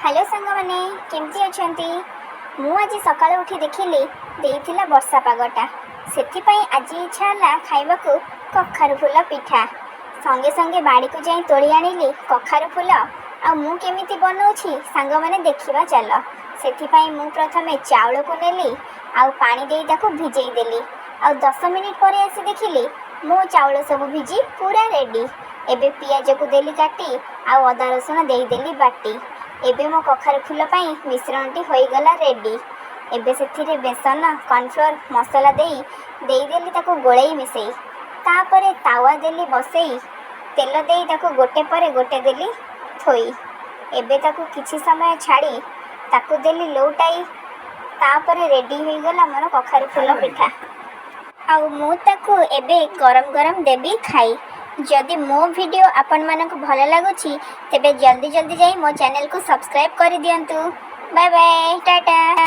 Hello ସାଙ୍ଗମାନେ, କେମିତି ଅଛନ୍ତି? ମୁଁ ଆଜି ସକାଳୁ ଉଠି ଦେଖିଲି ଦେଇଥିଲା ବର୍ଷା ପାଗଟା। ସେଥିପାଇଁ ଆଜି ଇଚ୍ଛା ହେଲା ଖାଇବାକୁ କଖାରୁ ଫୁଲ ପିଠା। ସଙ୍ଗେ ସଙ୍ଗେ ବାଡ଼ିକୁ ଯାଇ ତୋଳି ଆଣିଲି କଖାରୁ ଫୁଲ। ଆଉ ମୁଁ କେମିତି ବନଉଛି, ସାଙ୍ଗମାନେ, ଦେଖିବା ଚାଲ। ସେଥିପାଇଁ ମୁଁ ପ୍ରଥମେ ଚାଉଳକୁ ନେଲି ଆଉ ପାଣି ଦେଇ ତାକୁ ଭିଜେଇ ଦେଲି। ଆଉ 10 ମିନିଟ୍ ପରେ ଆସି ଦେଖିଲି ମୋ ଚାଉଳ ସବୁ ଭିଜି ପୁରା ରେଡ଼ି। ଏବେ ପିଆଜକୁ ଦେଲି କାଟି ଆଉ ଅଦା ରସୁଣ ଦେଇଦେଲି ବାଟି। ଏବେ ମୋ କଖାରୁ ଫୁଲ ପାଇଁ ମିଶ୍ରଣଟି ହୋଇଗଲା ରେଡ଼ି। ଏବେ ସେଥିରେ ବେସନ, କର୍ଣ୍ଣଫ୍ଲୋର୍, ମସଲା ଦେଇ ଦେଇଦେଲି ତାକୁ ଗୋଳେଇ ମିଶେଇ। ତାପରେ ତାୱା ଦେଲି ବସେଇ, ତେଲ ଦେଇ ତାକୁ ଗୋଟେ ପରେ ଗୋଟେ ଦେଲି ଥୋଇ। ଏବେ ତାକୁ କିଛି ସମୟ ଛାଡ଼ି ତାକୁ ଦେଲି ଲେଉଟାଇ। ତାପରେ ରେଡ଼ି ହୋଇଗଲା ମୋର କଖାରୁ ଫୁଲ ପିଠା। ଆଉ ମୁଁ ତାକୁ ଏବେ ଗରମ ଗରମ ଦେବି ଖାଇ। ଯଦି ମୋ ଭିଡ଼ିଓ ଆପଣମାନଙ୍କୁ ଭଲ ଲାଗୁଛି, ତେବେ ଜଲ୍ଦି ଜଲ୍ଦି ଯାଇ ମୋ ଚ୍ୟାନେଲକୁ ସବସ୍କ୍ରାଇବ୍ କରିଦିଅନ୍ତୁ। Bye bye, tata.